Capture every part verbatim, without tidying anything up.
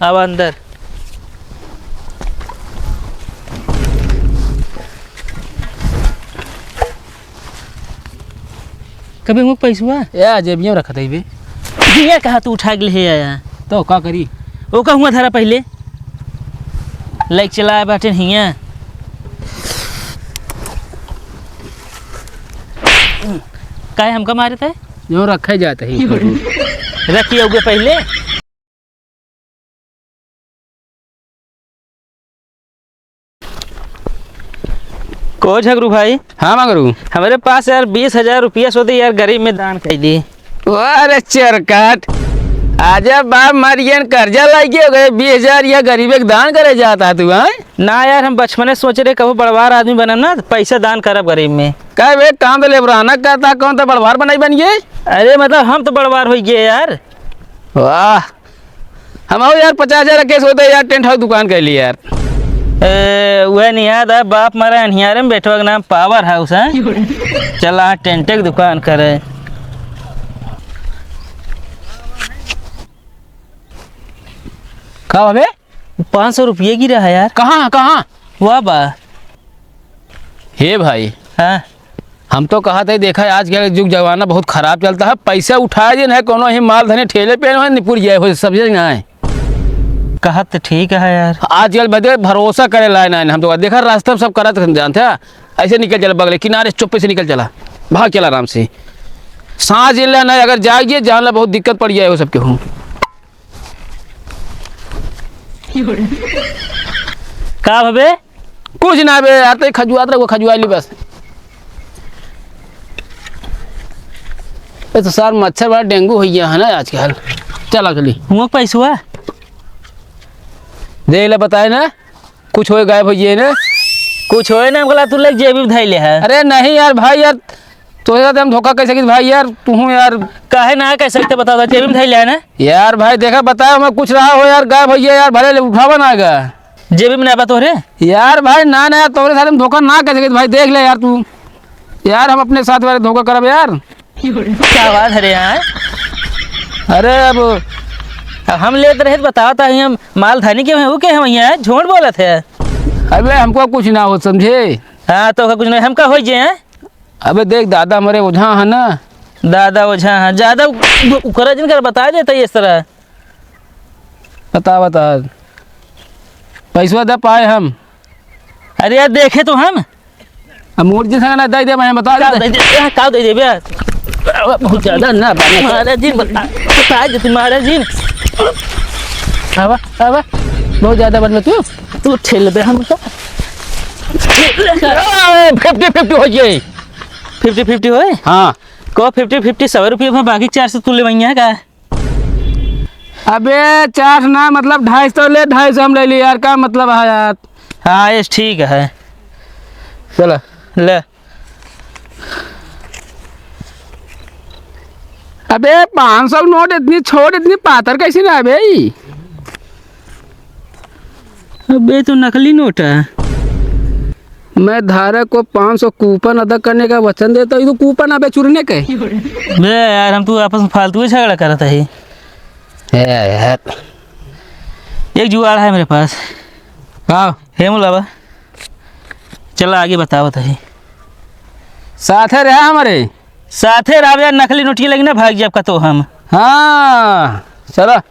आवा अंदर। कबे हुआ पैसवा? या जेबिया में रखत हई बे। हियाँ कहाँ तू उठा के ले आया? तो का करी? ओका हुआँ धरा पहिले। लाइक चलाए बाटे हियाँ। काहे हमका मारत है? जो रखे जात है। रखिए उगे पहिले। को झगरू भाई? हाँ मगरू। हमरे पास यार बीस हजार रुपया सो दे यार, गरीब में दान कर दी। वाह रे चरकट, आजा बाप मरियन कर्जा लाइके हो गए, बीस हजार या गरीब एक दान करे जाता है तू, हैं? ना यार, हम बचपने सोच रहे कबो बड़वार आदमी बनम ना, तो पैसा दान करब गरीब में। का बे, काम तो लेबराना करता, कौन तो बड़वार बनाई बन गए? अरे मतलब हम तो बड़वार हो गए यार। वाह, हम आओ यार, पचास हजार के सोते यार, टेंट हाउस दुकान कर ली यार। ए, वह नहीं याद है, बाप मरा अनियारे में बेटवा के नाम पावर हाउस है। चला टेंटे के दुकान करे। का बा बे? पाँच सौ रुपये गिरा है यार। कहाँ, कहाँ? वाह बा। हे भाई। हाँ। हम तो कहा था, देखा, आज के जुग जमाना बहुत खराब चलता है, पैसा उठाए दिन है, कोनो ही माल धने ठेले पे है, निपुर जाए हो, सब जगह है। कहत तो ठीक है यार। आजकल बदे भरोसा करे लाए ना, हम तो देखा रास्ता में सब करत जानते हैं, ऐसे निकल चला बगले किनारे, चुप्पे से निकल चला, भाग चला आराम से। सांस ले ना, अगर जाग गए जान ला बहुत दिक्कत पड़ जाए हो सबके हूँ। का भबे? कुछ ना बे, आते खजुआत रहो, खजुआ ली बस। ये तो सार मच्छर बड़ा डेंगू हो गया है ना आजकल। चला चली। हुआ पैसवा? दे ले बताए ना, कुछ होए गायब हो गए ना। कुछ होए ना, हमको ला तू ले जेबी में धई ले है। अरे नहीं यार भाई यार, तोरे साथ हम धोखा कर सकित भाई यार, तू हूँ यार। काहे ना कर सकते बता दो, जेबी में धई ले है ना। यार भाई देखा बताओ, मैं कुछ रहा हो यार, गायब हो गया यार, भले उठावा ना आएगा। जेबी में ना बा तोरे? यार भाई ना ना, तोरे साथ हम धोखा ना कर सकित भाई, देख ले यार तू। यार हम अपने साथ वाले धोखा करब यार। क्या बात है रे यार? अरे अब अब हम लेत रहे तो बताओ ता, हम माल धानी के हैं, वो के हम यहाँ झूठ बोलत है। अबे हमको कुछ ना हो समझे। हाँ तो कुछ नहीं, हमका हो जे हैं। अबे देख दादा हमारे ओझा है ना। दादा ओझा है, ज्यादा उ-, उ-, उकरा जिन कर बता देता ये इस तरह। बता बता। पैसवा दे पाए हम। अरे यार देखे तो हम। अब मूड जिस ना दे दे, मैं बता का दे। दे दे, का दे देबे? बहुत ज्यादा ना बने। महाराज जी बता, बता दे तू महाराज जी। आवा, आवा। बहुत ज्यादा बन तू। तू ठेल बे हम तो। फिफ्टी फिफ्टी हो जाए। फिफ्टी फिफ्टी होए? हाँ। को फिफ्टी फिफ्टी सौ रुपये में बाकी चार सौ तू ले वहीं है का? अबे चार सौ ना, मतलब ढाई सौ ले, ढाई सौ हम ले ली यार, का मतलब है यार? हाँ ये ठीक है। चला। ले। अबे पाँच सौ नोट इतनी छोट, इतनी पातर कैसी ना है बे? अबे तो नकली नोट है। मैं धारक को पाँच सौ कूपन अदा करने का वचन देता हूँ। ये तो कूपन अबे चुरने के। बे यार हम तू आपस में फालतू ही झगड़ा करत है। ए यार। एक जुगाड़ है मेरे पास। का? हे मुलावा, चला आगे बतावत है। साथे रहा हमारे। साथे रहबे यार, नकली नोटिया लगी ना भाग जाब का तो हम। हाँ, चला।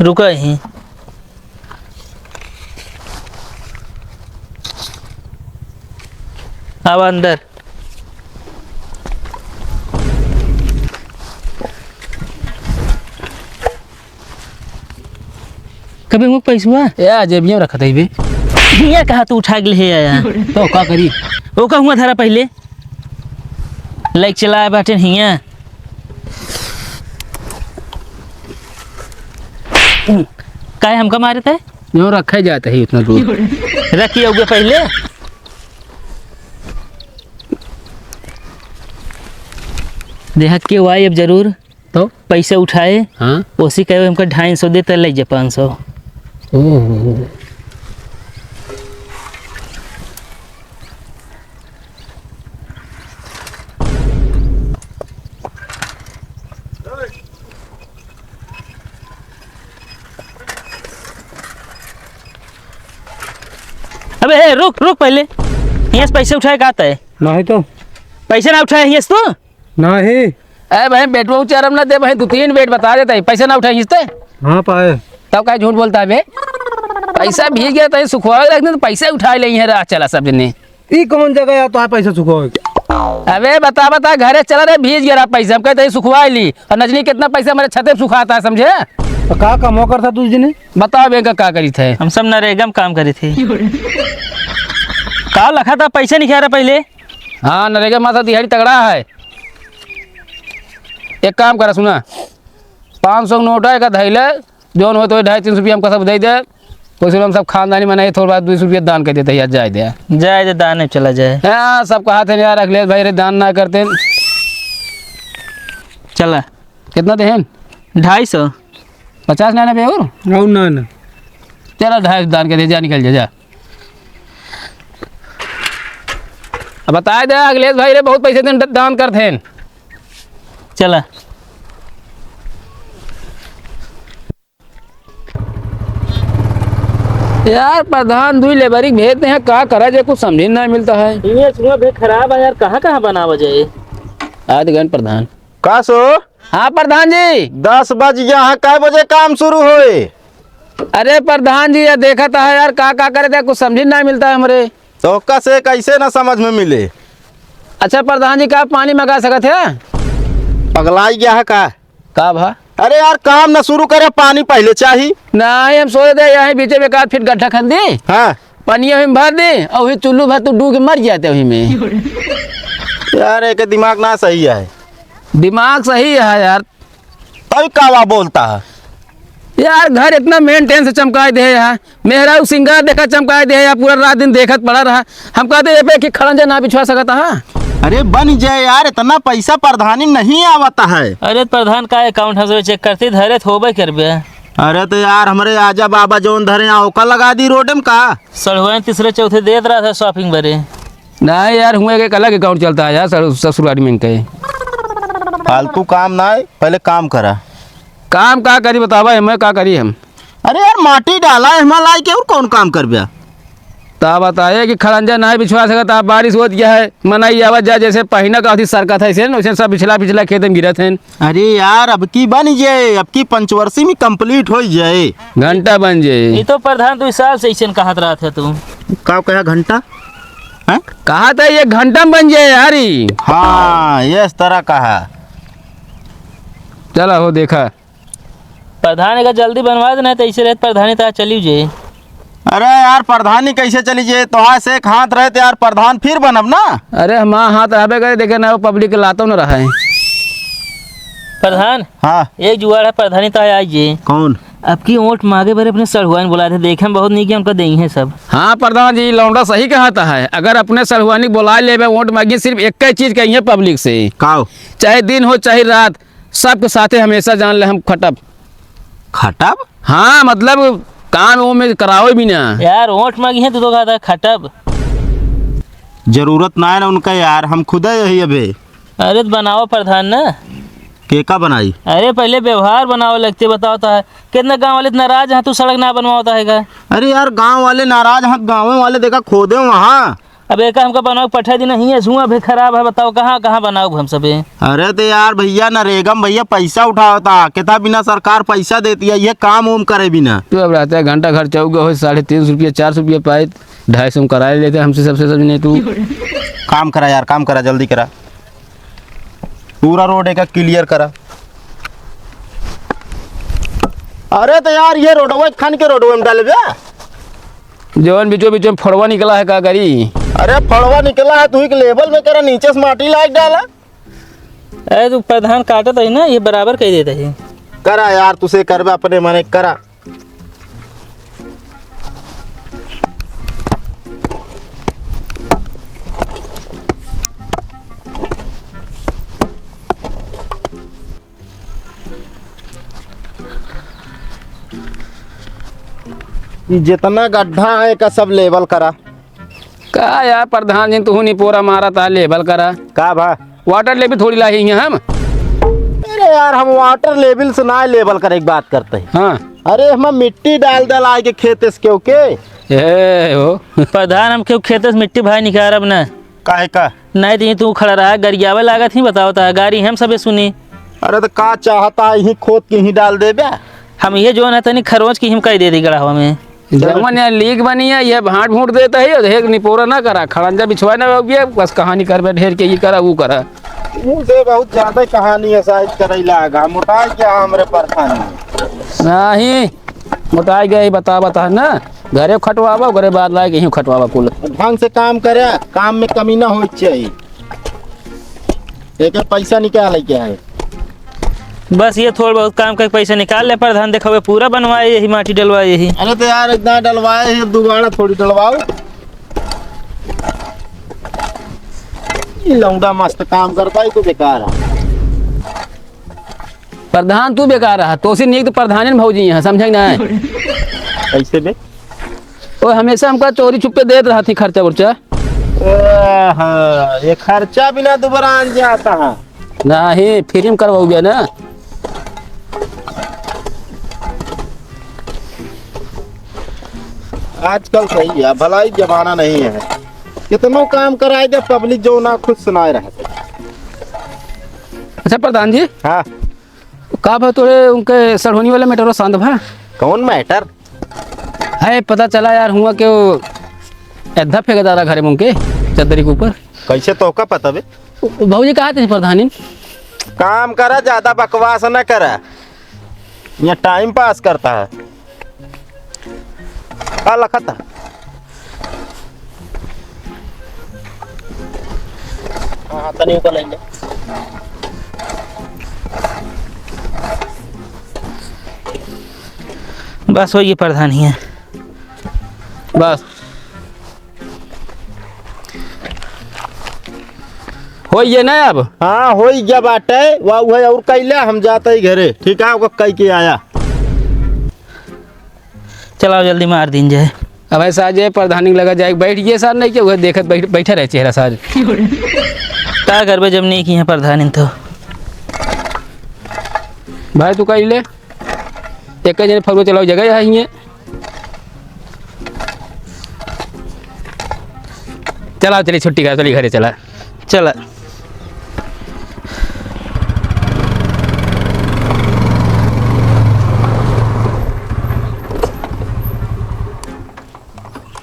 रुका ही। आवा अंदर। कबे हुआ पैसवा? या जेबिया में रखत है बे। हियाँ कहाँ तू उठा के ले आया? तो का करी? ओका हुआ धरा पहिले। लाइक चलाए बाटे हियाँ। काहे हमका मारत है? जो रखे जात है उतना दूर। रखिए उगे पहिले। देहात के वाई अब जरूर। तो? पैसा उठाए, हाँ। ओसी कहे हमका ढाई सौ दे, त ले जा पाँच सौ। ओहो। ए, रुक, रुक पहिले। हियाँ से पैसे उठाए का तय? नहीं तो। पैसे ना उठाए हियाँ से तू? नहीं। ए भाई, बेटवा उचारम ना दे भाई, दो तीन बेट बता देता है, पैसे ना उठाए हियाँ से तय? हाँ पाए। तब काहे झूठ बोलता है बे? पैसा भीज गया तो सुखवावे रख दे, तो पैसा उठाए ले हैं, राह चला सब जने। ई कौन जगह है, तो पैसा सुखवावे के? अबे बता, बता, घरे चला रे, भीज गया रहा पैसा, हम कहते हैं सुखवाए ली, और नजनी कितना पैसा हमारे छते पे सुखाता है, समझे? तो का काम करता तू जने? बताओ बे, का, का करी थे? हम सब नरेगा में काम करी थे। का लखा था, पैसा नहीं खा रहा पहिले? हाँ, नरेगा में तो दिहाड़ी तगड़ा है। एक काम करा, सुना, पाँच सौ नोट है, का धैले, जौन हो तो ढाई तीन सौ रुपया हमका सब दे दे। वैसे हम सब खानदानी मनाई, थोड़ा बहुत दो सौ रुपया दान कर देते यार, जाए दे। जाए दे, दान में चला जाए। हाँ, सब कहा थे यार, अखिलेश भाई रे दान ना करते। चला। कितना देहेन? ढाई सौ। पचास ना ना बे और? और ना ना। चला, ढाई सौ दान कर दे, जा निकल जा, जा। अब बताए दे अखिलेश भाई रे, बहुत पैसे दिन द-, दान करते हैं। चला। यार प्रधान, दुई लेबरी भेजते हैं, का करा जाए, कुछ समझे ना मिलता है। ये सुबह भी खराब है यार, कहाँ कहाँ बनावा जाए? आज गए प्रधान। का सो? हाँ प्रधान जी। दस बज गया है, कै बजे काम शुरू होए? अरे प्रधान जी, ये देखा था यार, का का करे थे, कुछ समझ ना मिलता है हमरे। तो का से कैसे ना समझ में मिले? अच्छा प्रधान जी, का पानी मंगा सकत है? पगलाई गया है का? का भा? अरे यार, काम ना शुरू करे, पानी पहिले चाही। नहीं, हम सोचे थे यहीं बीचे में एक आध फीट गड्ढा खन दी। हाँ। पनिया वहीं भर दे और वही चुल्लू भर तो डूब के मर जाते वहीं में। यार, एक दिमाग ना सही है। दिमाग सही है यार। तभी कावा बोलता है। यार, घर इतना मेंटेन से चमकाए दे है, मेहरारू सिंगार देखा चमकाए दे है, पूरा रात दिन देखत पड़ा रहा। हम कहते ये पे कि खड़ंजा ना बिछवा सकता है। अरे बन जाए यार, इतना पैसा प्रधानी में नहीं आवता है। अरे प्रधान का अकाउंट हम सब चेक करते, धरे तो होबे करबे। अरे तो यार, हमरे आजा बाबा जौन धरे हैं, ओका लगा दी रोड में का? सड़हुआइन तीसरे चौथे देत रहा था शॉपिंग बरे। नहीं यार, हुए एक अलग अकाउंट चलता है यार, सर-, ससुराल में इनके। फालतू काम ना है, पहले काम करा। काम का करी बतावा, हमें का करी हम? अरे यार, माटी डाला है हमारा लाई के, और कौन काम करबे? ता बताए कि खड़ंजा नहीं बिछवा सकत, आप बारिश होत गया है, मनई आवत जा, जैसे पहिना का अथी सरकत है, ऐसे न, वैसे सब पिछला, पिछला खेत में गिरत हैं। अरे यार, अब की बन जाए, अब की पंचवर्षी में कंप्लीट हो जाए। घंटा बन जाए। ये तो प्रधान, तू साल से ऐसे कहत रहा था तू। का कहा घंटा? हैं? कहा था ये घंटा में बन जाए यार, ई। हाँ, ये इस तरह कहा। चला हो देखा। प्रधान, एका जल्दी बनवा देना, तो ऐसे रहत प्रधानी ता चली जे। अरे यार, प्रधानी कैसे चली जे? तोहार से एक हाथ रहे तो यार, प्रधान फिर बनब ना। अरे, हमार हाथ रहबे करे, देखे ना, वो पब्लिक के लातो न रहा है। प्रधान, हाँ। एक जुगाड़ है, प्रधानी ता आई जे। कौन? अब की वोट मांगे बरे अपने सड़हुआइन बुलाए थे, देखे में बहुत नीक है, उनका देई हैं सब। हाँ प्रधान जी, लौंडा सही कहता है, अगर अपने सड़हुआइन बुला लेबे वोट मांगे, सिर्फ एक ही चीज कही है पब्लिक से। काओ? चाहे दिन हो चाहे रात, सबके साथे हमेशा जान ले हम खटब। खटब? हाँ, मतलब काम वो में करावे भी ना। यार, वोट मांगी है, तू तो कहता है खटब। जरूरत ना है ना उनका यार, हम खुद ही यही अबे। अरे, तो बनाओ प्रधान ना। के का बनाई? अरे, पहले व्यवहार बनाओ, लगते बताओ तो है। कितना गांव वाले इतना नाराज हैं, तू सड़क ना बनवाओ तो है का? अरे यार, गांव वाले नाराज हैं, गांव वाले देखा खोदे वहाँ। अब एका हमका बनाओ पठा दी नहीं है, सुआ भी खराब है, बताओ कहाँ, कहाँ बनाओ हम सबे? अरे तो यार भैया, नरेगा में भैया पैसा उठावता, कितना बिना सरकार पैसा देती है, ये काम उम करे बिना। तू अब रहता है घंटा घर चौक हो, साढ़े तीन सौ रुपया, चार सौ रुपया पाए, ढाई सौ में करा लेते हमसे सबसे सब नहीं तू। काम करा यार, काम करा, जल्दी करा, पूरा रोड एका क्लियर करा। अरे तो यार, ये रोडवा खान के रोडवा में डालबे। जवन बीचों बीचों में फड़वा निकला है, का करी? अरे फड़वा निकला है, तू एक लेवल में करा, नीचे से माटी लाग डाला। अरे तू प्रधान काटत है ना, ये बराबर कह देता है। करा यार, तुसे करबे अपने मने करा। ई जितना गड्ढा है, एका सब लेवल करा। का यार प्रधान जी, तू निपोरा मारा था, लेवल करा। का भा? वाटर लेबी थोड़ी लाही हैं हम। ए यार, हम water level से ना level करे के बात करते हैं। हाँ। अरे, हम मिट्टी डाल दे लाए के खेत से क्यों के? ए हो। प्रधान, हम क्यों खेत से मिट्टी भाई निकारब ना? काहे का? नहीं तो तू खड़ा रहा, गरियावे लागत ही, बताओ ता, गारी हम सबे सुनी। अरे, तो का चाहता है, यहीं खोद के यहीं डाल देबे? हम ये जो ना तनी खरोंच की हम कही दे दी गढ़वा में। जवन यहाँ लीक बनी है, ये भांट भूंट देता है, ये देख निपोरा ना करा, खड़ंजा बिछवा ना हो गया, बस कहानी करबे ढेर के, ये करा, वो करा। मुझे बहुत ज्यादा कहानी है, साइज करैला आगा, मोटाई क्या हमरे परखानी में? नहीं, मोटाई गए, बता, बता ना, घरे खटवावा, घरे बाद लाए के ही खटवावा कुल। ढंग से काम करे, काम में कमी ना होई चाहिए। एक एक पैसा निकाल के आए। बस ये थोड़ बहुत काम करके पैसा निकाल ले प्रधान, देखो वे पूरा बनवाए यही, माटी डलवाए यही। अरे तो यार, इतना डलवाए है, दोबारा थोड़ी डलवाओ। ये लौंडा मस्त काम करता है, तो बेकार है। प्रधान तू बेकार रहा, तोसे नीक तो प्रधान भौजी यहाँ, समझे कि नहीं? कैसे बे? ओ हमेशा हमका चोरी छुपे देत रहत ही खर्चा उर्चा। ए, हाँ, ये खर्चा बिना दुबरान जाता है। नहीं, फ्री में करवाओगे ना। आजकल सही है, भलाई जमाना नहीं है। कितनो काम कराए दे, पब्लिक जो ना खुश सुनाए रहते। अच्छा प्रधान जी। हाँ। का भा तोरे उनके सड़होनी वाले मैटर शांत भा? कौन मैटर? है, पता चला यार, हुआ कि वो अद्धा फेंक डाला घरे में उनके चद्दरी के ऊपर। कैसे, तोहका पता बे? भौजी कहा थे प्रधानी? काम करा, ज्यादा बकवास न करा, ये टाइम पास करता है। का लखत है? हाँ, हाँ, तनी ऊपर ले ले। बस होई गए प्रधान ही है। बस। होई गए ना अब? हाँ, होई गया बाटे। वाह, वह और कैले, हम जाते ही घरे। ठीक है, ओका कह के आया। चलाओ, जल्दी मार दीन जाए। अब ऐसा जे प्रधानी लगा जाए, बैठ गए सार, नहीं क्या, वह देखत बैठ, बैठा रहे चेहरा सार। का करबे जब नहीं किए प्रधानी तो। भाई तू कह ले, एक जने फरुआ चलाओ, जगह यहाँ ही है। चला, चली छुट्टी करा, चली घरे चला। चला।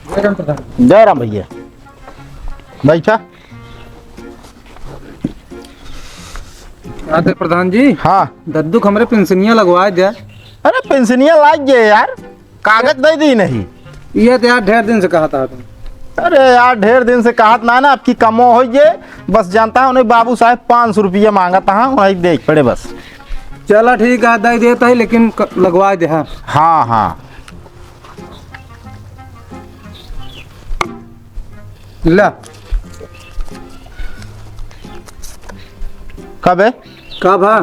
जय राम प्रधान। जय राम भैया, बैठा। हाँ तो प्रधान जी, हाँ। दद्दू क हमरे पेंशनिया लगवाए द्या। अरे पेंशनिया लाग गए यार, कागज दे दी नहीं। ये तो यार ढेर दिन से कहा था तुम। अरे यार ढेर दिन से कहा था ना, आपकी कमो हो गए। बस जानता है उन्हें बाबू साहब पाँच सौ रुपया मांगा था, हाँ, वही देख पड़े बस। चला ठीक है, दे देता है, लेकिन क-, लगवाए दे, हाँ। हाँ, हाँ। ला। कबे? का भा?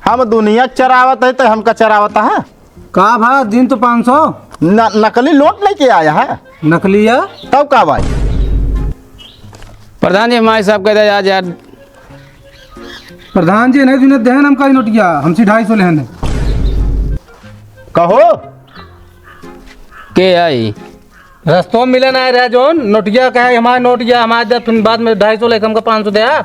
हम दुनिया चरावत है तो हमका चरावत है। का भा? दिन तो पाँच सौ। न-, नकली नोट लेके आया है। नकली है? तब का भाई? प्रधान जी, हमारे साहब कहते आज यार। प्रधान जी, नहीं दुनिया देहन हमका ही नोटिया, हमसे ढाई सौ लेहन है। कहो। के आई? रस्तों में मिले ना रहा जोन, नोटिया का है, हमारे नोटिया, हमारे दे, फिर बाद में ढाई सौ लेके हमका पाँच सौ दे आ।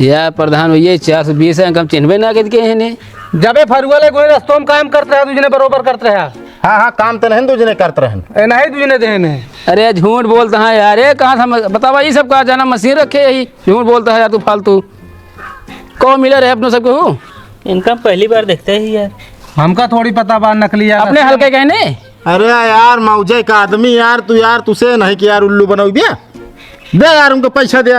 या प्रधान भैया, चार सौ बीस है, हम चिन्हबे ना करके हैं ने। जबे फरुआ ले कोई रस्तों में काम करत रहा, दूजने बरोबर करत रहा। हाँ, हाँ, काम तो नहीं दूजने करत रहन। ए, नहीं दूजने देहन है। अरे, झूठ बोलता है यार, ये कहाँ से हम, बतावा, ये सब का जाना मशीन रखे यही, झूठ बोलता है यार तू फालतू। कहो मिला रहे अपने सबके हो? इनका हम पहली बार देखते ही यार। हमका थोड़ी पता बा नकली यार, अपने असली। हल्के कहने। अरे यार, मौजे का आदमी यार, तू यार, तुसे नहीं कि यार उल्लू बनौबे। दे यार, उनको पैसा दे।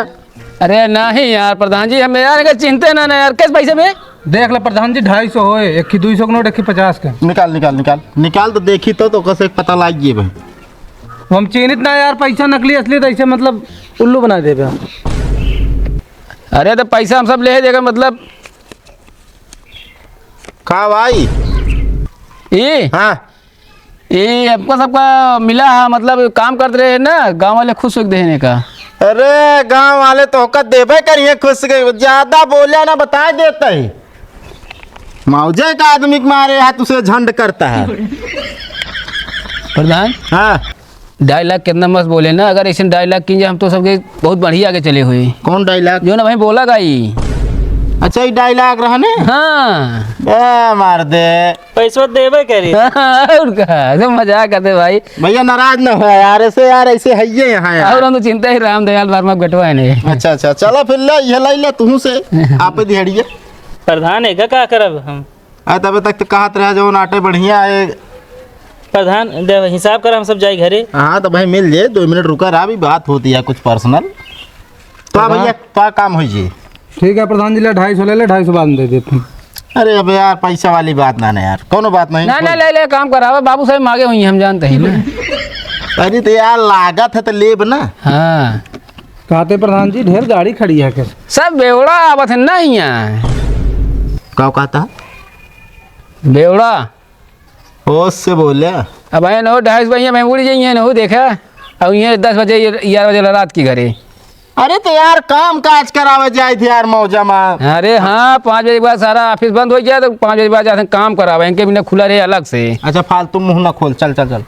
अरे नहीं यार, प्रधान जी, हम यार, अगर चिंते ना, ना यार, किस पैसे में? देख ले प्रधान जी, ढाई सौ होए, एक ही दुई सौ के नोट, एक ही पचास के। निकाल, निकाल, निकाल, निकाल तो देखी तो, तो कैसे पता लाग गए भाई। हम चिन्हित ना यार, पैसा नकली असली तो ऐसे मतलब उल्लू बना देबे। अरे तो पैसा हम सब ले देगा मतलब। का भाई? ई? हाँ। ई हमको सबका मिला है, मतलब काम करत रहे ना, गाँव वाले खुश हो देने का। अरे गाँव वाले तो होकर देबे करिए खुश के, ज्यादा बोले ना बता देते ही। मौजे का आदमी के मारे हाथ उसे झंड करता है। प्रधान, हाँ। ढाई लाख कितना मस्त बोले ना, अगर ऐसे ढाई लाख कीन जाए, हम तो सबके बहुत बढ़िया आगे चले हुए। कौन ढाई लाख? जो ना भाई बोला गाई। अच्छा, ये ढाई लाख रहा ने? हाँ। ए, मार दे। पैसवा देबे करी। और का, सब मजाक करते भाई। भैया नाराज ना हो यार, ऐसे यार, ऐसे है ये यहाँ यार। और हम तो चिंता ही राम दयाल वर्मा बेटवा है नहीं। अच्छा, अच्छा, चलो फिर ले, ये ले, ले तू से, आप दिहाड़िए। प्रधान, एका का करब हम? आ, तबे तक तो कहत रहा जो नाटे बढ़िया है। प्रधान, दे, हिसाब कर, हम सब जाई घरे। हाँ, तो भाई मिल जाए, दो मिनट रुका रहा, अभी बात होती है कुछ पर्सनल। तो हाँ प्रधान। भैया, तो काम हो जी। ठीक है प्रधान जी, ले ढाई सौ ले ले, ढाई सौ बाद में दे देते हैं। अरे अब यार, पैसा वाली बात ना, ना यार, कोनो बात नहीं। ना, ना, ले ले, काम करावा, बाबू साहब मागे हुई, हम जानते हैं ना। अरे तो यार, लागत है तो लेब ना। हाँ। कहते प्रधान जी, ढेर गाड़ी खड़ी है क्या? सब बेवड़ा आवत है ना यहाँ। का कहता? बेवड़ा। होश से बोले। अब आए न हो, ढाई सौ भैया, मैं उड़ जाइए न हो, देखा। अब ये दस बजे, ग्यारह बजे रात की घरे। अरे तो यार, काम काज करावे जाए थे यार, मौजा में। अरे हाँ, पाँच बजे के बाद सारा ऑफिस बंद हो गया, तो पाँच बजे के बाद जाते हैं काम करावे, इनके बिना खुला रहे अलग से। अच्छा, फालतू मुंह ना खोल, चल, चल, चल,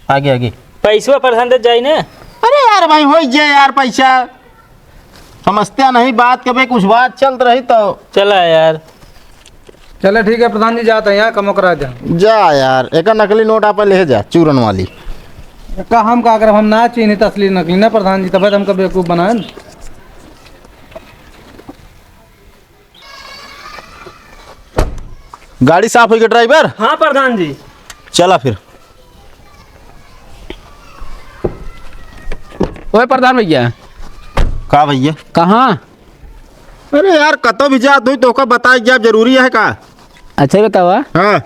आगे, आगे। पैसवा प्रधान दे जाई ना। अरे यार भाई, हो जाए यार पैसा। समझते नहीं बात के भाई, कुछ बात चलत रही तो। चला यार। चले ठीक है प्रधान जी, जात हैं यहाँ कमो करा जा। जा यार, एक नकली नोट आप ले जा, चूरन वाली। का हम का करब, हम ना चीन्ही त असली नकली ना प्रधान जी, तबे तो हमका बेवकूफ बनाए। गाड़ी साफ होई के ड्राइवर? हाँ प्रधान जी। चला फिर। ओए प्रधान भैया। का भैया? कहाँ? अरे यार, कतो भी जात हुई तो ओका बताए जाब जरूरी है का? अच्छा, ये बतावा। हाँ।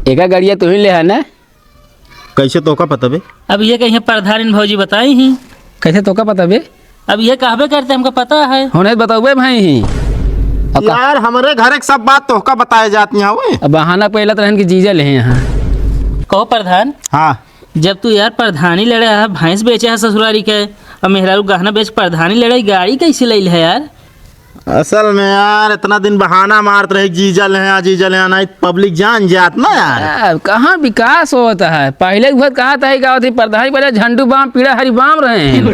एका गड़िया तू ही ले है ना? कैसे तोका पता बे? अब ये कहीं प्रधान भौजी बताई ही। कैसे तोका पता बे? अब ये कहबे करते, हमका पता है। होने बताओ बे भाई ही। अब का- यार, हमरे घर के सब बात तोहका बताए जाती हैं, ओए। अब बहाना पहला तो रहन की जीजा ले हैं यहाँ। कहो प्रधान। हाँ। जब तू यार प्रधानी लड़े है, भैंस बेचे है ससुरारी के, और मेहरारू गहना बेच प्रधानी लड़े, गाड़ी कैसे ले है यार? असल में यार, इतना दिन बहाना मारत रहे, जीजा ले हैं, जीजा ले हैं, नहीं पब्लिक जान जात ना यार। यार, कहाँ विकास होता है? पहले के बहुत कहा था, का होती प्रधानी, पहले झंडू बाम, पीड़ा हरी बाम रहे हैं।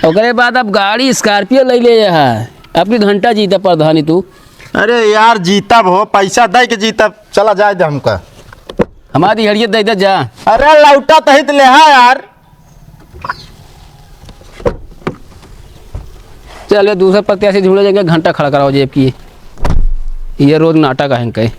ओकरे बाद अब गाड़ी स्कॉर्पियो ले ले है। अब की घंटा जीता प्रधानी तू। अरे यार, जीतब हो, पैसा दे के जीतब, चला जाए दे हमका। हमारी हड़ियत दे दे जा। अरे लौटा तहित ले हा यार। चल, ये दूसरा प्रत्याशी ढूंढे जाएंगे, घंटा खड़ा कराओ जेब की। ये रोज नाटक है इनके।